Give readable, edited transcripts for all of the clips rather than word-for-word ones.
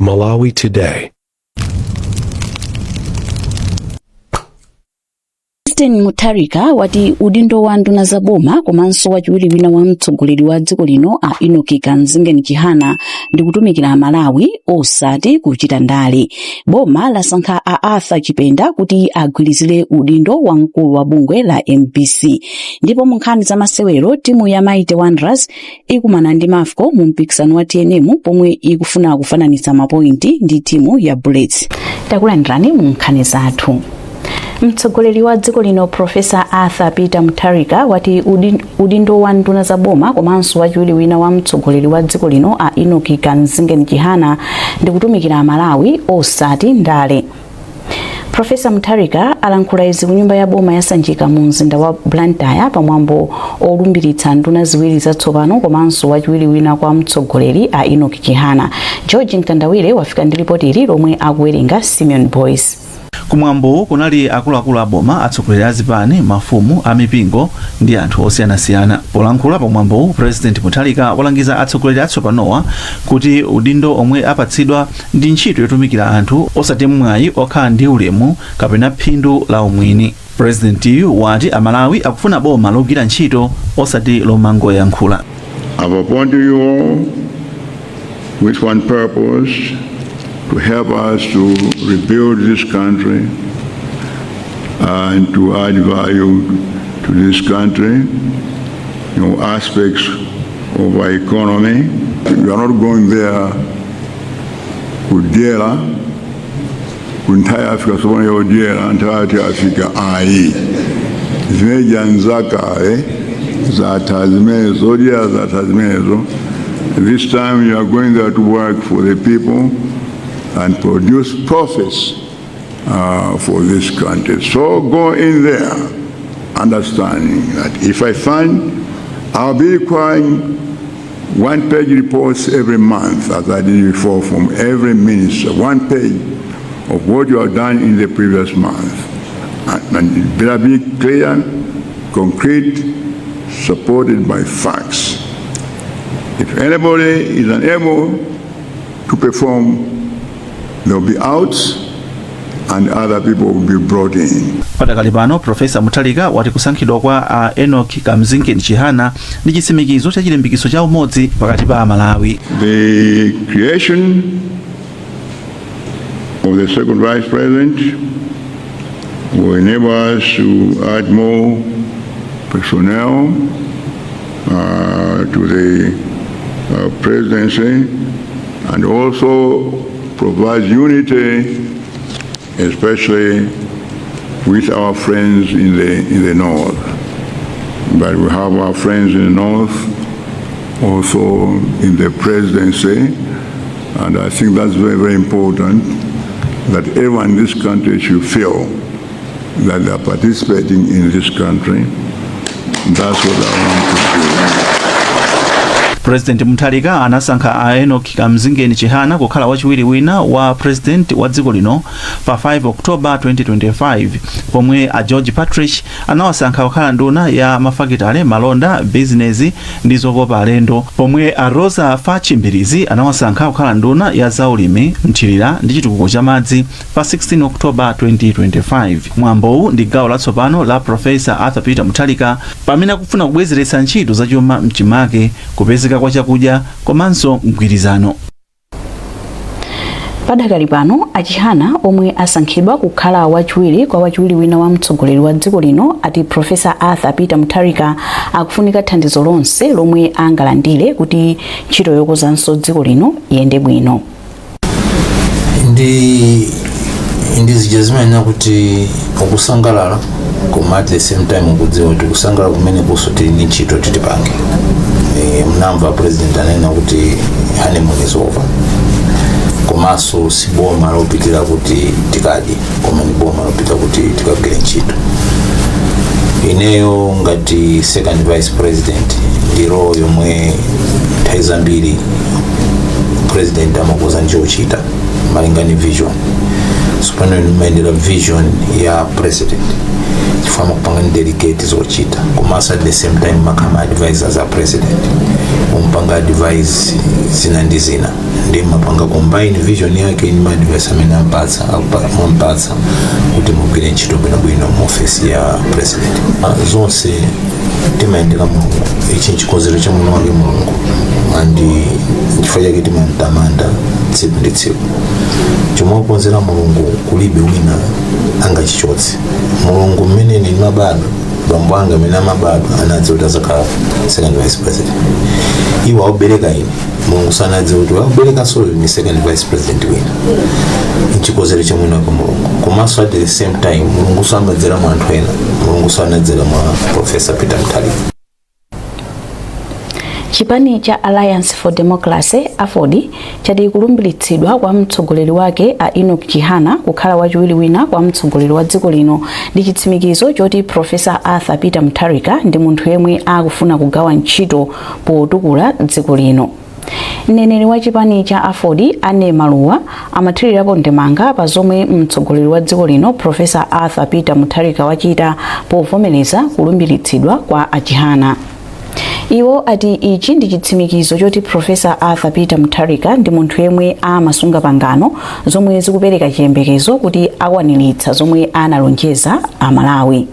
Malawi Today. President Mutharika wati udindo wa nduna za boma komanso wachiwiri wina wa mtsogoleri wa dziko lino a Enoch Kamzingeni Chihana ndi kutumikira Amalawi osati kuchita ndale. Boma lasankha a Arthur Chipenda kuti agwirizire udindo wa mkulu wa bungwe la MBC. Ndipo mu nkhani za masewero, timu ya Mighty Wanderers ikumana ndi Mafco mu mpikisano wa TNM pomwe ikufuna kufananitsa mapointi ndi timu ya Bullets. Takulandirani mu nkhani zathu. Mtsogoleri wa dziko lino Profesa Arthur Peter Mutharika wati udindo wa nduna za boma komanso wachiwiri wina wa mtsogoleri wa dziko lino a Enoch Kamzingeni Chihana ndi kutumikira Amalawi osati ndale. Profesa Mutharika alankhula izi ku nyumba ya boma ya Sanjika mu mzinda wa Blantyre pamwambo olumbiritsa nduna ziwiri zatsopano komanso wachiwiri wina kwa mtsogoleri a Enoch Chihana. George Mkandawire wafika ndi ripoti ili lomwe akuwerenga Simeon Boyce. Kumwambowu kunali akuluakulu a boma, atsogoleri a zipani, mafumu, a mipingo ndi anthu osiyanasiyana. Polankhula pamwambowu, President Mutharika walangiza atsogoleri atsopanowa kuti udindo omwe apatsidwa ndi ntchito yotumikira anthu osati mwayi okhala ndi ulemu kapena phindu la umwini. Presidentiyu wati Amalawi akufuna boma logwira ntchito osati lomangoyankhula. I've appointed you all with one purpose: to help us to rebuild this country and to add value to this country, aspects of our economy. We are not going there kudyera ku nthawi yafika tsopano yodyera nthawi yathu yafika ayi zimeneja nzakale zatha zimenezo zodyera zatha zimenezo. This time you are going there to work for the people and produce profits for this country. So go in there understanding that if I find I'll be requiring one-page reports every month, as I did before, from every minister, one page of what you have done in the previous month. And it better be clear, concrete, supported by facts. If anybody is unable to perform, they'll be out and other people will be brought in. Padakali pano, Profesa Mutharika wati kusankhidwa kwa a Enoch Kamzingeni Chihana ndi chitsimikizo cha chilimbikitso cha umodzi pakati pa Amalawi. The creation of the second vice president will enable us to add more personnel to the presidency and also provides unity, especially with our friends in the north. But we have our friends in the north also in the presidency, and I think that's very, very important that everyone in this country should feel that they are participating in this country. That's what I want to do. President Mutharika anasankha a Enoch Kamzingeni Chihana kukhala wachiwiri wina wa president wa dziko lino pa 5 October 2025, pomwe a George Partridge anawasankha kukhala nduna ya mafakitale, malonda, bizinezi ndi zokopa alendo, pomwe a Rosa Fatch Mbilizi anawasankha kukhala nduna ya zaulimi, mthirira ndi chitukuko cha madzi pa 16 October 2025. Mwambowu ndi gawo latsopano la Profesa Arthur Peter Mutharika pamene akufuna kubwezeretsa ntchito zachuma mchimake, kupezeka kwa chakudya komanso mgwirizano. Padakali pano, a Chihana omwe asankhidwa kukhala wachiwiri kwa wachiwiri wina wa mtsogoleri wa dziko lino ati Profesa Arthur Peter Mutharika akufunika thandizo lonse lomwe angalandire kuti ntchito yokonzanso dziko lino iyende bwino. Ndi zija zimanena kuti ukusangalala koma at the same time ukudziwa kuti kusangalala kumene kuso tili ndi ntchito titipange. Mnamva president anena kuti honeymoon is over, komanso si boma lopitira kuti tikadye koma ni boma lopita kuti tikagwire ntchito. Ineyo ngati second vice president ndi role yomwe nthawi zambiri president amakuuza chochita malinga ni vision. So pano ndimayendera vision ya president chifukwa amakupanga ni delegate zochita, komanso at the same time makhala advisors a president. Kumpanga advise zina ndi zina, ndi mapanga combine vision yake ndi ma advice amene ampatsa, mwampatsa kuti mugwire ntchito bwinobwino mu office ya president. Zonse timayendera Mulungu. Ichi nchikonzero cha mwini wake Mulungu, andi chifukwa chake timamtamanda tsiku ndi tsiku. Chomwe wakonzera Mulungu kulibe wina angachichotse. Mulungu, mmene ine ndimabadwa, bambo anga amene amabadwa anadziwa kuti azakhala second vice president. Iwo akubereka ine, Mulungu sanadziwa kuti akubereka ni second vice president wina. Nchikonzero cha mwini wake Mulungu. Komanso at the same time Mulungu samadzera mwa anthu ena. Mulungu sanadzera mwa Professor Peter Mutharika. Chipani cha Alliance for Democracy, AFORD, chati kulumbiritsidwa kwa mtsogoleri wake a Enoch Chihana kukhala wachiwiri wina kwa mtsogoleri wa dziko lino ndi chitsimikizo choti Professor Arthur Peter Mutharika ndi munthu yemwe akufuna kugawa ntchito potukula dziko lino. Mneneri wa chipani cha AFORD, Ane Maluwa, amathirirapo ndemanga pa zomwe mtsogoleri wa dziko lino Professor Arthur Peter Mutharika wachita povomereza kulumbiritsidwa kwa a Chihana. Iwo ati ichi ndi chitsimikizo choti Professor Arthur Peter Mutharika ndi munthu yemwe amasunga pangano, zomwe zikupereka chiyembekezo kuti akwaniritsa zomwe analonjeza Amalawi.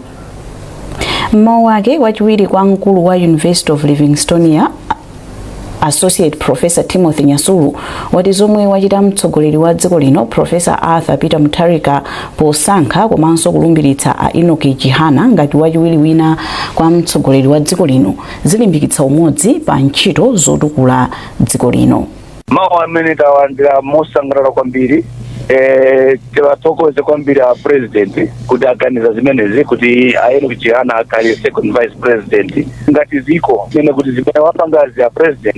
Mmawu ake, wachiwiri kwa mkulu wa University of Livingstonia, Associate Professor Timothy Nyasulu, wati zomwe wachita mtsogoleri wa dziko lino Professor Arthur Peter Mutharika posankha komanso kulumbiritsa a Enoch Chihana ngati wachiwiri wina kwa mtsogoleri wa dziko lino zilimbikitsa umodzi pa ntchito zotukula dziko lino. Mawu amene tawalandira mosangalala kwambiri. Tiwathokoze kwambiri a president kuti aganiza zimenezi, kuti a Enoch Chihana akhale second vice president. Ngati ziko nene kuti zimene wapangazi a president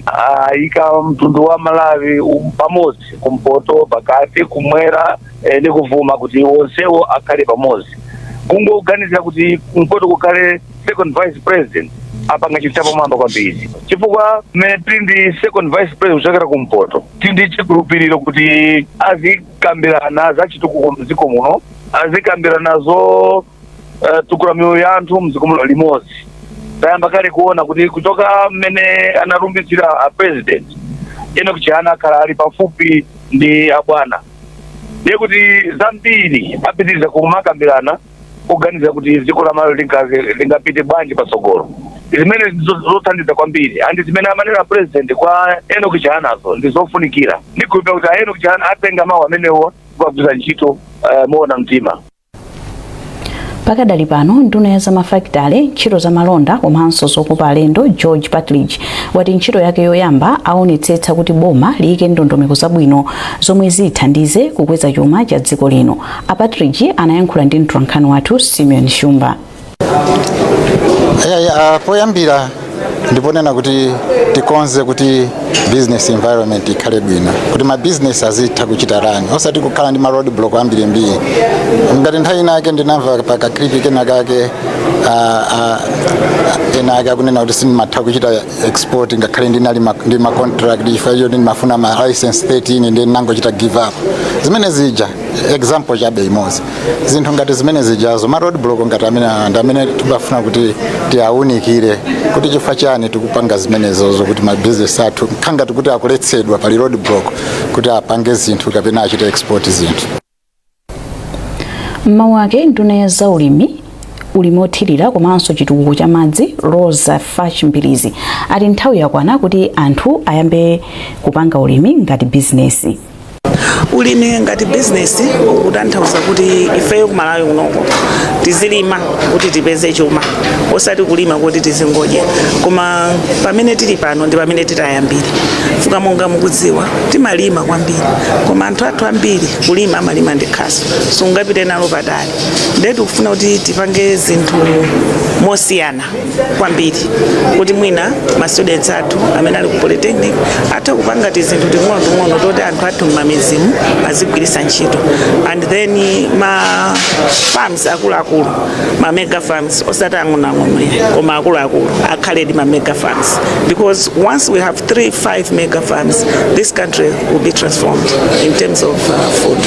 ayika mtundu wa Malawi pamodzi, kumpoto, pakati, kumwera ndi kuvuma, kuti wonsewo akhale pamodzi. Kungoganizira kuti kumpoto kukhale second vice president, apanga chinthu chapamwamba kwambiri, chifukwa mmene tili ndi second vice president kuchokera kumpoto, tili ndi chikhulupiriro kuti azikambirana za chitukuko mdziko muno, azikambirana zo tukula miyoyo ya anthu mdziko muno limodzi. Tayamba kale kuona kuti kuchoka mmene analumbitsira a president, Enoch Chihana akhala ali pafupi ndi abwana, ndiye kuti zambiri apitiriza kumakambirana, kuganiza kuti dziko la Malawi lingapite bwanji patsogolo. Zimene zothandiza kwambiri, andi zimene amanena president kwa Enoch Chihanazo ndi zofunikira. Ndikhulupira kuti a Enoch Chihana atenga mawu amenewo kugwiritsa ntchito moona mtima. Pakadali pano, nduna ya zamafakitale, ntchito zamalonda komanso zokopa alendo, George Partridge, wati ntchito yake yoyamba aonetsetsa kuti boma liyike ndondomeko zabwino zomwe zithandize kukweza chuma cha dziko lino. A Partridge anayankhula ndi mtolankhani wathu Simeon Shumba. Poyambira ndiponena kuti tikonze kuti business environment ikhale bwino, kuti ma business azitha kuchita run, osati kukhala ndi ma road block ambirimbiri. Ngati nthawi inake ndinamva pa ka clip kena kake, ena ake akunena kuti sindimatha kuchita export ngakhale ndinali ndi ma contract chifukwa choti ndimafuna ma license 13, ndi ndinangochita give up. Zimene zija example chabe imodzi. Zinthu ngati zimene zijazo, ma road block ngati amene ndi amene timafuna kuti tiawunikire kuti chifukwa chani tikupanga zimenezozo, kuti ma business athu khangati kuti akuletsedwa, pali road block kuti apange zinthu kapena achite export zinthu. Mmawu ake, nduna ya zaulimi, ulimi othirira komanso chitukuko cha madzi, Roza Fatch Mbilizi, ati nthawi yakwana kuti anthu ayambe kupanga ulimi ngati bizinesi. Ulimi ngati bizinesi ukutanthauza kuti ifeyo kumalawi kunoko tizilima kuti tipeze chuma, osati kulima kuti tizingodya. Koma pamene tili pano ndi pamene titayambire fuka. Monga mukudziwa, timalima kwambiri, koma anthu athu ambiri kulima amalima ndi khasu, sungapite nalo patali. Ndiye tikufuna kuti tipange zinthu mosiyana kwambiri, kuti mwina ma students athu amene ali ku polytechnic atha kupanga tizinthu ting'ono-ting'ono toti anthu athu m'mamidzimu azigwiritsa ntchito, and then ma farms akuluakulu, ma mega farms, osati ang'onoang'ono koma akuluakulu, akhaledi ma mega farms, because once we have 3 5 mega farms, this country will be transformed in terms of food.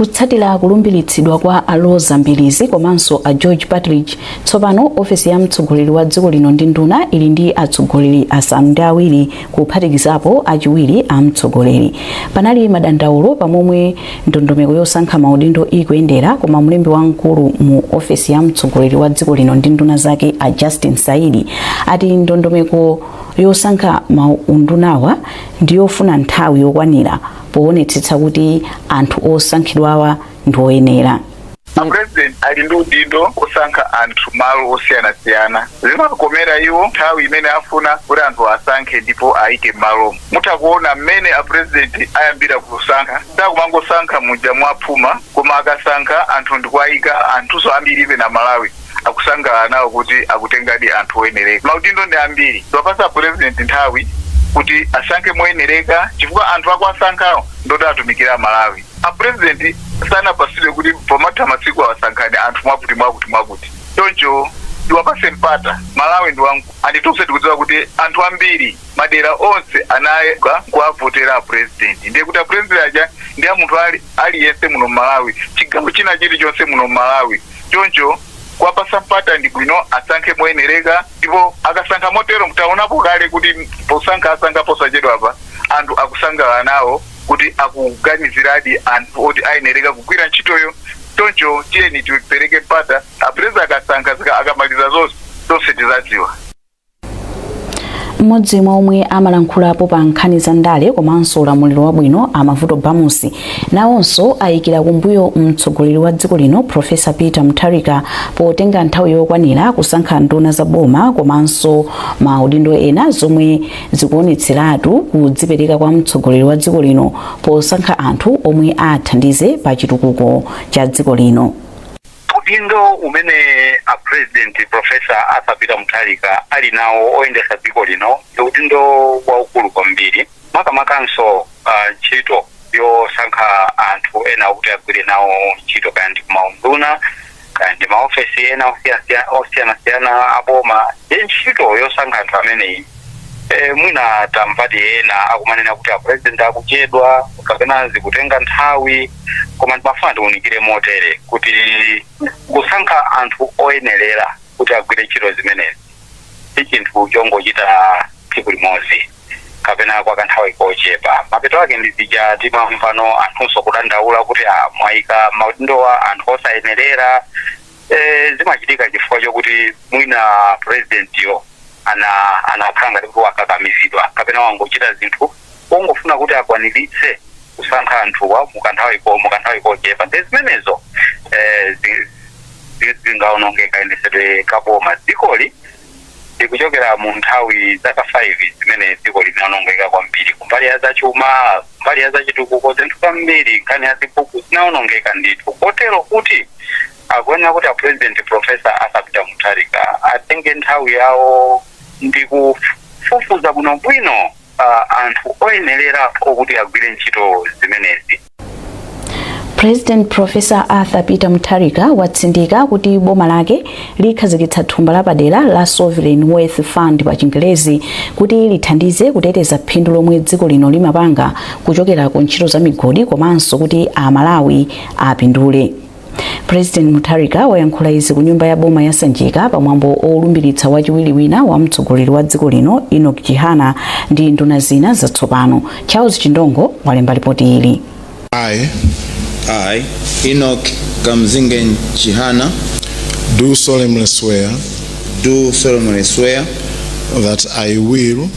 Kutsatira kulumbiritsidwa kwa a Roza Mbilizi komanso a George Partridge, tsopano ofesi ya mtsogoleri wa dziko lino ndi nduna ili ndi atsogoleri 7 kuphatikizapo achiwiri a mtsogoleri. Panali madandaulo pamomwe ndondomeko yosankha maudindo ikuyendera, koma mlembi wamkulu mu ofesi ya mtsogoleri wa dziko lino ndi nduna zake, a Justin Saidi, ati ndondomeko yosankha maundunawa ndiyofuna nthawi yokwanira poonetsetsa kuti anthu osankhidwawa ndi oyenera. President ali ndi udindo osankha anthu malo osiyanasiyana. Zimakomera iwo nthawi imene afuna kuti anthu asankhe ndipo ayike m'malomo. Mutha kuona mmene a president ayambira kusankha, sakumangosankha muja mwaphuma, koma akasankha anthu ndikuayika, anthunso ambiri ife na Malawi akusangalala nawo kuti akutengadi anthu oyenereka. Maudindo ndi ambiri, tiwapasa president nthawi kuti asankhe moyenereka, chifukwa anthu akuasankhawo ndoti atumikira Malawi. A president sanapasidwe kuti pomatha masiku awasankhani anthu mwakuti mwakuti mwakuti. Choncho tiwapase mpata. Malawi ndi wangu andi tonse tikudziwa kuti anthu ambiri madera onse anayika kuwavotera a president, ndiye kuti a president aja ndi a munthu aliyense muno Mmalawi, chigawo china chilichonse muno Mmalawi. Choncho kuwapasa mpata ndi bwino, asankhe moyenereka, ndipo akasankha motero, taonapo kale kuti posankha asankha posachedwapa, anthu akusangalala nawo kuti akuganiziradi anthu oti ayenereka kugwira ntchitoyo. Choncho tiyeni tipereke mpata. Apurezidenti akasankha, akamaliza zonse, tonse tizadziwa. Mmodzi mwa omwe amalankhulapo pa nkhani za ndale komanso ulamuliro wabwino, a Mavuto Bamusi, nawonso ayikira kumbuyo mtsogoleri wa dziko lino, Profesa Peter Mutharika, potenga nthawi yokwanira kusankha nduna za boma komanso maudindo ena, zomwe zikuonetseratu kudzipereka kwa mtsogoleri wa dziko lino posankha anthu omwe athandize pa chitukuko cha dziko lino. Udindo umene a President Professor Arthur Peter Mutharika ali nawo oyendesa dziko lino ndi udindo waukulu kwambiri, makamakanso ntchito yosankha anthu ena kuti agwire nawo ntchito, kaya ndi kumaunduna, kaya ndi maofesi ena osiyanasiyana aboma. Ndi ntchito yosankha anthu ameneyi, mwina tamvadi ena akumanena kuti a president akuchedwa kapena zikutenga nthawi, koma ndimafuna tiunikire motere kuti kusankha anthu oyenerera kuti agwire ntchito zimenezi si chinthu chongochita tsiku limodzi kapena kwa kanthawi kochepa. Mapeto ake ndi zija timamvano anthunso kudandaula kuti mwayika maudindowa anthu osayenerera. Zimachitika chifukwa chokuti mwina presidentiyo anakhala ngati kuti wakakamizidwa kapena wangochita zinthu wongofuna kuti akwaniritse kusankha anthuwa mukanthawi kochepa. Ndi zimenezo zingaonongeka kayendesedwe kaboma. Dzikoli likuchokera mu nthawi zaka 5 zimene dziko linaonongeka kwambiri kumbali ya zachuma, kumbali ya zachitukuko, zinthu zambiri, nkhani ya ziphuphu zinaonongeka ndithu, kotero kuti akuyenera kuti a President Professor Arthur Peter Mutharika atenge nthawi yawo ndi kufufuza bwinobwino anthu oyenerera okuti agwire ntchito zimenezi. President Professor Arthur Peter Mutharika watsindika kuti boma lake likhazikitsa thumba lapadera la Sovereign Wealth Fund pa Chingelezi kuti lithandize kuteteza phindu lomwe dziko lino limapanga kuchokera ku ntchito za migodi komanso kuti Amalawi apindule. President Mutharika wayankhula izi ku nyumba ya boma ya Sanjika pamwambo olumbiritsa wachiwiri wina wa mtsogoleri wa dziko lino, Enoch Chihana, ndi nduna zina zatsopano. Charles Chindongo walemba ripoti ili. I, I, Enoch Kamzingen Chihana, do solemnly swear do solemnly swear that I will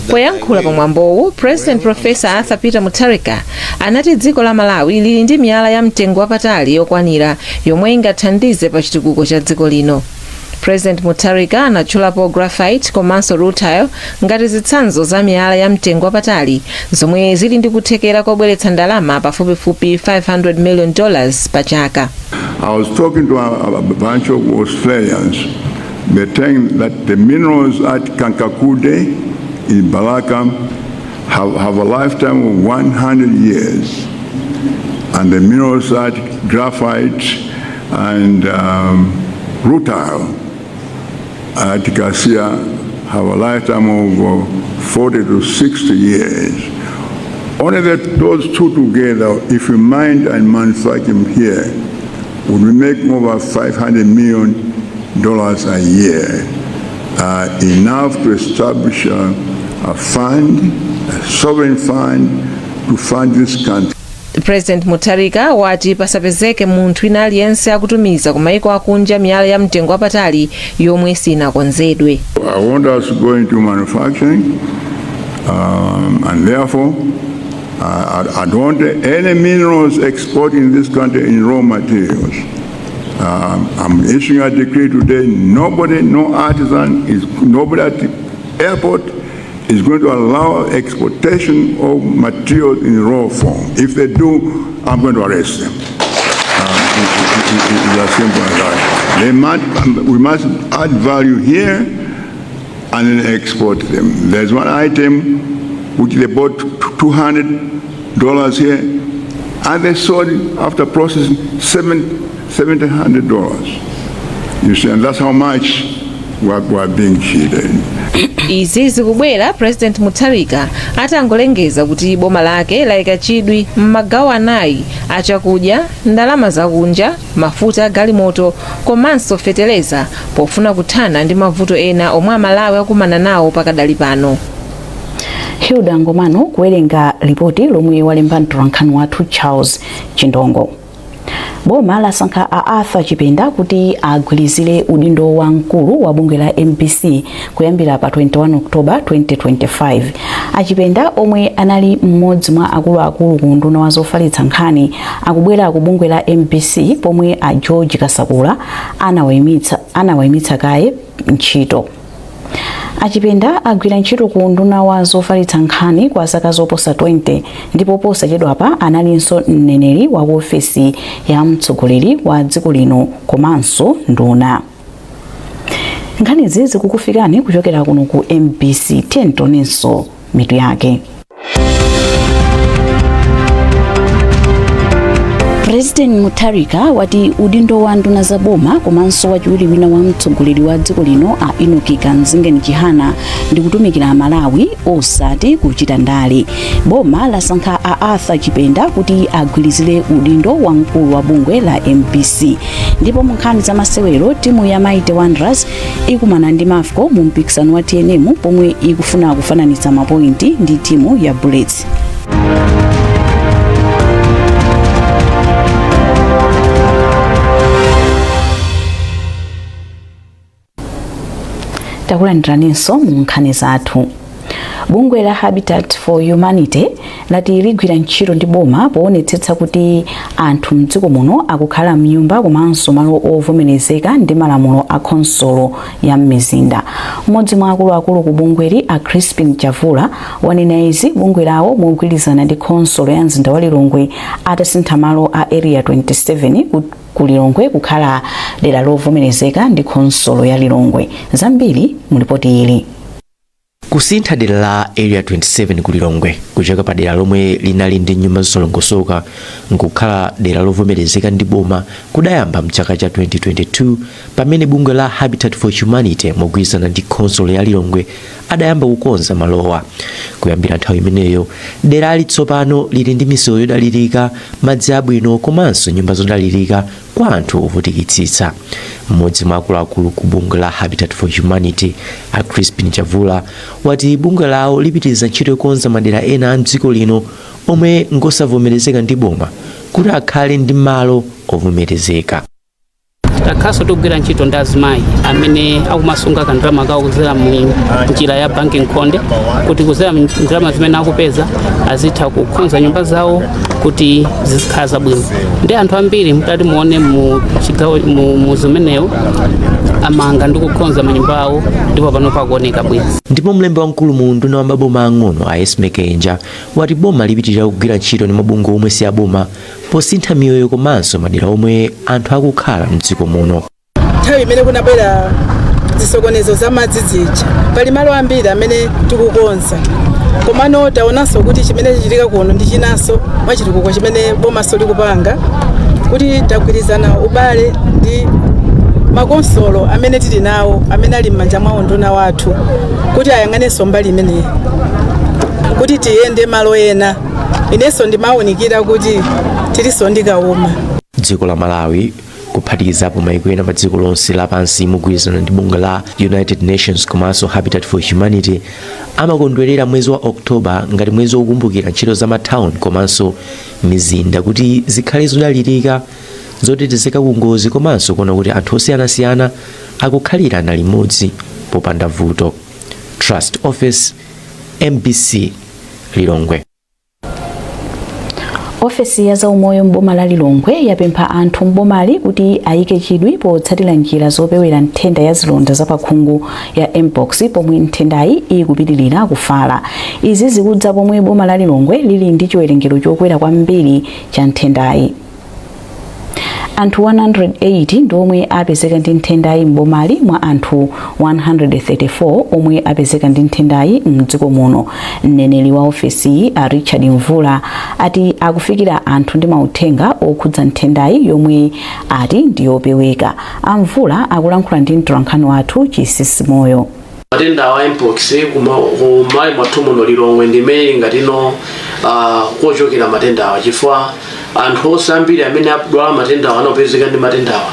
Poyankhula pamwambowu, President Professor Arthur Peter Mutharika anati dziko la Malawi lili ndi miyala ya mtengo wapatali yokwanira yomwe ingathandize pa chitukuko cha dziko lino. President Mutharika anatchulapo graphite komanso rutile ngati zitsanzo za miyala ya mtengo wapatali zomwe zili ndi kuthekera kobweretsa ndalama pafupifupi $500 million pa chaka. I was talking to a bunch of Australians. They're telling that the minerals at Kangankunde in Balaka have a lifetime of 100 years. And the minerals at graphite and rutile at Kasiya have a lifetime of 40 to 60 years. Only that those two together, if we mine and manufacture them here, would be making over $500 million a year, enough to establish a fund, a sovereign fund, to fund this country. President Mutharika wati pasapezeke munthu wina aliyense akutumiza ku maiko akunja miyala ya mtengo wapatali yomwe sinakonzedwe. I want us to go into manufacturing, and therefore, I don't want any minerals exported in this country in raw materials. I'm issuing a decree today, nobody, no artisan, nobody at the airport is going to allow exportation of materials in raw form. If they do, I'm going to arrest them. It's as simple as that. We must add value here and then export them. There's one item which they bought $200 here, and they sold it after processing $700. You see, and that's how much we are being cheated. Izi zikubwera President Mutharika atangolengeza kuti boma lake layika chidwi m'magawo anayi achakudya, ndalama zakunja, mafuta agalimoto komanso feteleza pofuna kuthana ndi mavuto ena omwe Amalawi akumana nawo pakadali pano. Hilda Ngomano kuwerenga ripoti lomwe walemba mtolankhani wathu Charles Chindongo. Boma lasankha a Arthur Chipenda kuti agwirizire udindo wa mkulu wa bungwe la MBC kuyambira pa 21 October 2025. Achipenda, omwe anali mmodzi mwa akuluakulu ku unduna wa zofalitsa nkhani, akubwera ku bungwe la MBC pomwe a George Kasakula anawayimitsa kaye ntchito. Achipenda agwira ntchito ku unduna wa zofalitsa nkhani kwa zaka zoposa 20 ndipo posachedwapa analinso mneneri wa ku ofesi ya mtsogoleri wa dziko lino komanso nduna. Nkhanizi zikukufikani kuchokera kuno ku MBC. Tiyentonenso mitu yake. President Mutharika wati udindo wa nduna za boma komanso wachiwiri wina wa mtsogoleri wa dziko lino a Enoch Kamzingeni Chihana ndi kutumikira Amalawi osati kuchita ndale. Boma lasankha a Arthur Chipenda kuti agwirizire udindo wa mkulu wa bungwe la MBC. Ndipo mu nkhani za masewero, timu ya Mighty Wanderers ikumana ndi Mafco mu mpikisano wa TNM pomwe ikufuna kufananitsa mapointi ndi timu ya Bullets. Takulandiraninso mu nkhani zathu. Bungwe la Habitat for Humanity lati ligwira ntchito ndi boma poonetsetsa kuti anthu mdziko muno akukhala mnyumba komanso malo ovomerezeka ndi malamulo a khonsolo ya m'mizinda. Mmodzi mwa akuluakulu ku bungweli, a Crispin Chavula, wanena izi bungwe lawo mogwirizana ndi khonsolo ya mzinda wa Lilongwe atasintha malo a Area 27 ku Lilongwe kukhala dera lovomerezeka ndi khonsolo ya Lilongwe. Zambiri mu ripoti ili. Kusintha dera la Area 27 ku Lilongwe kuchoka pa dera lomwe linali ndi nyumba zosalongosoka nkukhala dera lovomerezeka ndi boma kudayamba mchaka cha 2022 pamene bungwe la Habitat for Humanity mogwirizana ndi khonsolo ya Lilongwe adayamba kukonza malowa. Kuyambira nthawi imeneyo, derali tsopano lili ndi misewu yodalirika, madzi abwino komanso nyumba zodalirika kwa anthu ovutikitsitsa. Mmodzi mwa akuluakulu ku bungwe la Habitat for Humanity, a Crispin Chavula, wati bungwe lawo lipitiriza ntchito yokonza madera ena a mdziko lino omwe ngosavomerezeka ndi boma kuti akhale ndi malo ovomerezeka. Takhaso tikugwira ntchito ndi azimayi amene akumasunga kandalama kawo kudzera mu njira ya banki nkhonde, kuti kudzera mu ndalama zimene akupeza azitha kukonza nyumba zawo kuti zizikhala zabwino. Ndi anthu ambiri mutati muone mu chigawo mu zimenewo amanga ndi kukonza manyumba awo, ndipo pano pakuoneka bwino. Ndipo mlembi wamkulu mu unduna wa maboma ang'ono, a Esme Kenja, wati boma lipitirira kugwira ntchito ndi mabungwe omwe si aboma posintha miyoyo komanso madera omwe anthu akukhala mdziko muno. Nthawi imene kunabwera zisokonezo za madzi zija, pali malo ambiri amene tikukonza, komano taonanso kuti chimene chichitika kuno ndi chinanso mwachitukuko chimene bomaso likupanga, kuti tagwirizana ubale ndi makonsolo amene tili nawo amene ali m'manja mwa unduna wathu kuti ayang'anenso mbali imeneyi kuti tiyende malo ena. Inenso ndimawunikira kuti tilinso ndi Kauma. Dziko la Malawi, kuphatikizapo maiko ena pa dziko lonse lapansi, mogwirizana ndi bungwe la United Nations komanso Habitat for Humanity, amakondwerera mwezi wa Oktoba ngati mwezi wokumbukira ntchito za matawuni komanso mizinda kuti zikhale zodalirika, zotetezeka ku ngozi, komanso kuona kuti anthu osiyanasiyana akukhalirana limodzi popanda vuto. Trust Office, MBC, Lilongwe. Ofesi ya zaumoyo m'boma la Lilongwe yapempha anthu m'bomali kuti ayike chidwi potsatira njira zopewera nthenda ya zilonda zapakhungu ya Mpox, pomwe nthendayi ikupitirira kufala. Izi zikudza pomwe boma la Lilongwe lili ndi chiwerengero chokwera kwambiri cha nthendayi. Anthu 180 ndi omwe apezeka ndi nthendayi m'bomali mwa anthu 134 omwe apezeka ndi nthendayi mdziko muno. Mneneri wa ofesiyi, a Richard Mvula, ati akufikira anthu ndi mauthenga okhudza nthendayi yomwe ati ndiyopeweka. A Mvula akulankhula ndi mtolankhani wathu Chisisi Moyo. Matenda a Mpox kumali mwathu muno Lilongwe ndimene ngatino kochokera matenda awa, chifukwa anthu onse ambiri amene adwala matenda awa, anapezeka ndi matenda awa,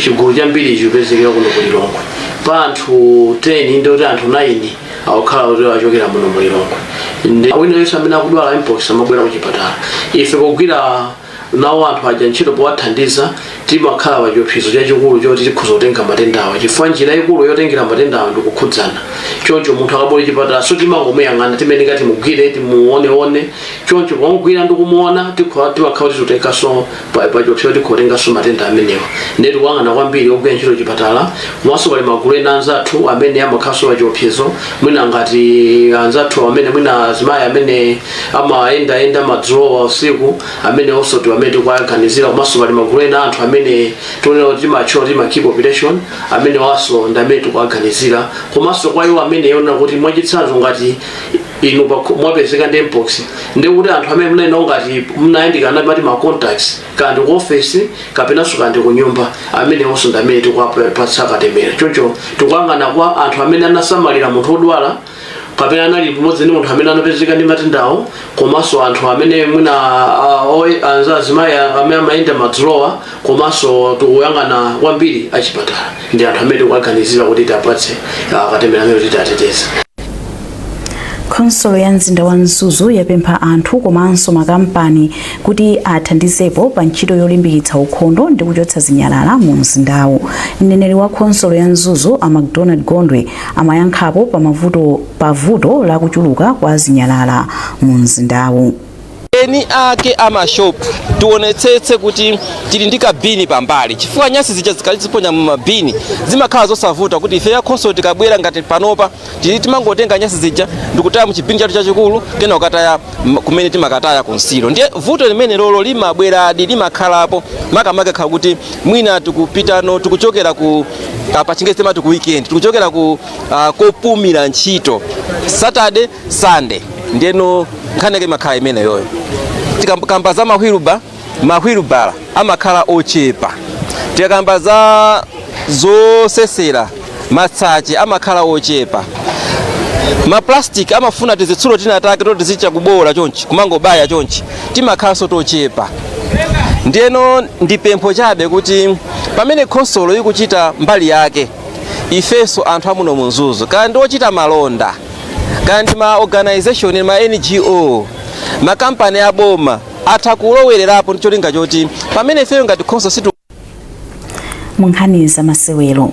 chigulu chambiri chikupezekera kuno ku Lilongwe. Pa anthu 10, ndikuti anthu 9 akukhala kuti achokera muno mu Lilongwe. Ndi wina yense amene akudwala Mpox amabwera kuchipatala, ife pogwira nawo anthu aja ntchito, powathandiza, timakhala pa chiopsezo chachikulu choti tikhoza kutenga matenda awa, chifukwa njira ikulu yotengera matenda awa ndikukhudzana. Choncho munthu akabwera chipatala, so timangomuyang'ana, timene ngati mugwire, timuoneone. Choncho pomugwira ndi kumuona, timakhala kuti tikutenganso pa chiopsezo, tikhotenganso matenda amenewa. Ndiye tikuyang'ana kwambiri ogwira ntchito chipatala, komanso pali magulu ena anzathu amene amakhalanso pa chiopsezo, mwina ngati anzathu amene mwina azimayi amene amayendayenda madzulowa usiku, amene also ti amene tikuwaganizira. Komanso pali magulu ena anthu amene tionera kuti timatchula kuti ma key population, amene waso ndi amene tikuwaganizira. Komanso kwa iwo amene yona kuti, mwachitsanzo, ngati inu mwapezeka ndi Mpox, ndi kuti anthu amene munayenawo, ngati munayandikana, mati ma contacts, kandi ku office kapenanso kandi ku nyumba, amene onso ndi amene tikuwapatsa katemera. Choncho tikuyang'ana kwa anthu amene anasamalira munthu wodwala kapena anali pamodzi ndi munthu amene anapezeka ndi matendawo, komanso anthu amene mwina anza azimayi amene amayenda madzulowa, komanso tikuyang'ana kwambiri achipatala ndi anthu amene tikuwaganizira kuti tiapatse katemera amene kuti tiateteze. Khonsolo ya mzinda wa Mzuzu yapempha anthu komanso makampani kuti athandizepo pa ntchito yolimbikitsa ukhondo ndi kuchotsa zinyalala mu mzindawu. Mneneri wa khonsolo ya Mzuzu, a Macdonald Gondwe, amayankhapo pa vuto la kuchuluka kwa zinyalala mu mzindawu. Eni ake amashopu, tionetsetse kuti tili ndi kabini pambali, chifukwa nyasi zija zikaliziponya mu mabini zimakhala zosavuta kuti ife ya khonsolo tikabwera. Ngati panopa tili, timangotenga nyasi zija ndikutaya muchibini chathu chachikulu, kena kukataya kumene timakataya kunsilo. Ndiye vuto limene lolo limabweradi, limakhalapo, makamaka khala kuti mwina tikupitano, tikuchokera ku pa Chingerezi timati ku weekend, tikuchokera ku kopumira ntchito, Saturday, Sunday. Ndiyeno nkhani yake imakhala imeneyoyo. Tikakamba za mahwilubala amakhala ochepa, tikakamba za zosesera, matsache amakhala ochepa, maplastic amafuna tizitsulo tinatake toti tizicha kubola chonchi, kumangobaya chonchi, timakhalanso tochepa. Ndiyeno ndi pempho chabe kuti pamene khonsolo ikuchita mbali yake, ifenso anthu amuno mu Mzuzu, kaya ndi ochita malonda, kaya ndi ma organization, ma NGO, makampani aboma, atha kulowererapo ndi cholinga choti pamene ifeyo ngati khonsolo situ Mu nkhani za masewero,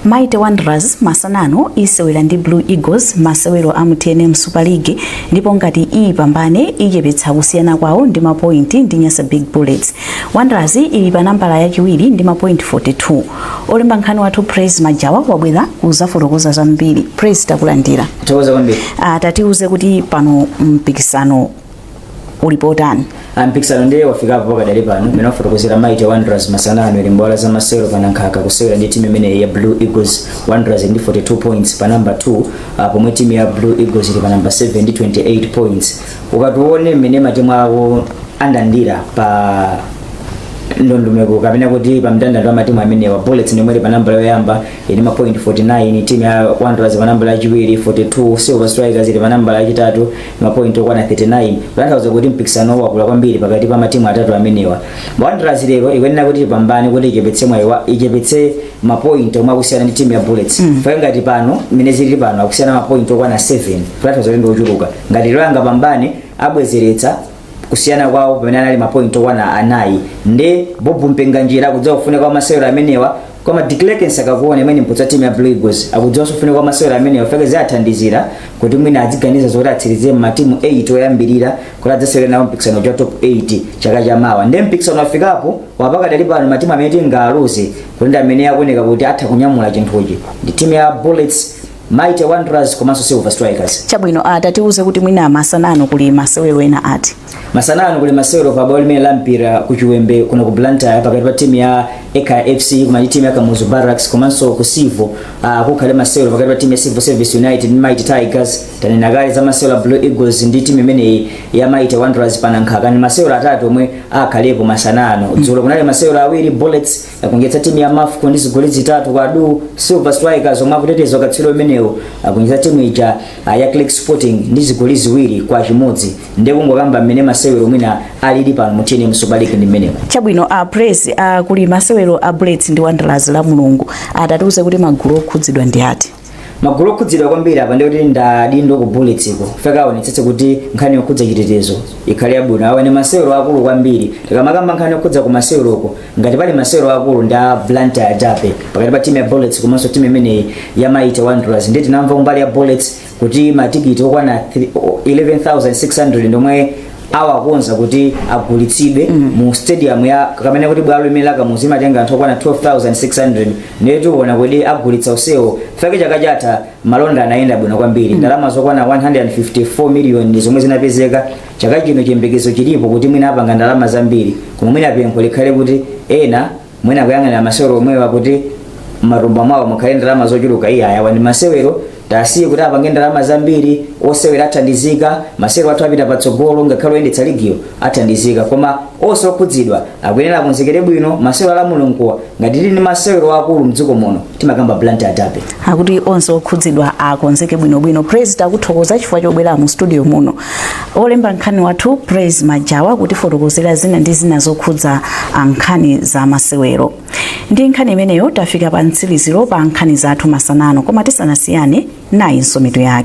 Mighty Wanderers masanano isewera ndi Blue Eagles masewero a mu TNM Super League, ndipo ngati iyipambane ichepetsa kusiyana kwawo ndi mapointi ndi Nyasa Big Bullets. Wanderers ili pa nambala yachiwiri ndi mapointi 42. Olemba nkhani wathu Praise Majawa wabwera kuzafotokoza zambiri. Praise, takulandira. Thokoza kwambiri. Tatiuze kuti pano mpikisano ulipo otani? Mpikisano ndiye wafikapo pakadali pano. Mmene wafotokozera, Mighty Wanderers masanano ili mbwalo za masewero pa Nankhaka kusewera ndi timu imeneyi ya Blue Eagles. Wanderers ndi 42 points pa number 2, pomwe timu ya Blue Eagles ili pa number 7 ndi 28 points. Ukatione mmene matimu ako andandira pa Ndondomeko kapena kuti pa mndandanda wa matimu amenewa, Bullets ndimwe ili pa nambala yoyamba ili ma point 49, timu ya Wanderers pa nambala yachiwiri 42, Silver Strikers ili pa nambala yachitatu ma point okwana 39, kutanthauza kuti mpikisano wakula kwambiri pakati pa matimu atatu amenewa. Wanderers lero ikuyenera kuti ipambane kuti ichepetse mwayi, ichepetse ma point omwe akusiyana ndi timu ya Bullets. Ngati pano mmene zilili pano akusiyana ma point okwana 7, kutanthauza kuti ndi ochuluka. Ngati lero angapambane, abwezeretsa kusiyana kwawo pamene anali ma point okwana 4. Nde Bob Mpinganjira akudziwa kufunika kwa masewero amenewa, koma Dick Lakens akakuona imene mputsa timu ya Blue Eagles akudziwanso kufunika kwa masewero amenewa, feke ziyathandizira kuti mwina aziganiza zoti atsirize matimu 8 oyambirira kuti adzasewere nawo mpikisano wa top 8 chaka chamawa. Nde mpikisano wafikapo wapakadali pano, matimu amene tingaluze kuti ndi amene akuoneka kuti atha kunyamula chinthuchi ndi timu ya Bullets, Mighty Wanderers komanso Silver Strikers. Chabwino, tatiuze kuti mwina masanano kuli masewero ena ati? Masanano kuli masewero pa bwalo limene la mpira ku Chiwembe kuno ku Blantyre pakati pa timu ya Ekhaya FC koma ndi timu ya Kamuzu Barracks, komanso ku Civo kukhale masewero pakati pa timu ya Civil Service United ndi Mighty Tigers. Tanena kale za masewero a Blue Eagles ndi timu imeneyi ya Mighty Wanderers panankhaka. Ni masewero atatu omwe akhalepo masanano. Dzulo kunali masewero awiri: Bullets akunjetsa timu ya Mafco ndi zigoli 3 kwa du, Silver Strikers omwe akuteteza katswiri umenewo akunjetsa timu ija ya Click Sporting ndi zigoli 2-1. Ndiye kungokamba mmene masewero mwina alili pano mu TNM Super League ndi mmenemo. Chabwino, Praise, kuli masewero a Bullets ndi Wanderers la Mulungu. Atatiuze kuti magulu okhudzidwa ndi ati? Magulu okhudzidwa kwambiri apa ndikuti ndadindo ku Bullets iko feka aonetsetse kuti nkhani yokhudza chitetezo ikhale yabwino. Awa ni masewero akulu kwambiri. Tikamakamba nkhani yokhudza ku maseweroko, ngati pali masewero akulu ndi a Blantyre Derby pakati pa timu ya Bullets komanso timu imeneyi ya Mighty Wanderers. Ndi tinamva kumbali ya Bullets kuti matikiti okwana 11,600 ndomwe awakonza kuti agulitsidwe mu stadium ya kamene kuti bwalo limene la Kamuzu imatenga anthu okwana 12,600. Ndiye tiona kuti agulitsa onsewo. Fake chaka chatha malonda anayenda bwino kwambiri, ndalama zokwana 154 million zomwe zinapezeka. Chaka chino chiyembekezo chilipo kuti mwina apanga ndalama zambiri, koma mwina pempho likhale kuti ena mwina kuyang'anira masewero omwewa kuti matumba mwawo mukhale ndalama zochuluka. Iya, ayawa ndi masewero, tasiye kuti apange ndalama zambiri, osewera athandizika, masewero athu apita patsogolo, ngakhale oyendetsa ligiyo athandizika. Koma onse okhudzidwa akuyenera akonzekere bwino masewero ala Mulunguwa. Ngati tili ndi masewero akulu mdziko muno, timakamba Blantyre Derby. Akuti onse okhudzidwa akonzeke bwinobwino. Praise, takuthokoza chifukwa chobwera mu studio muno. Olemba nkhani wathu Praise Majawa kutifotokozera zina ndi zina zokhudza nkhani za masewero. Ndi nkhani imeneyo tafika pa mtsiriziro pa nkhani zathu masanano, koma tisanasiyane nayinso mitu yake.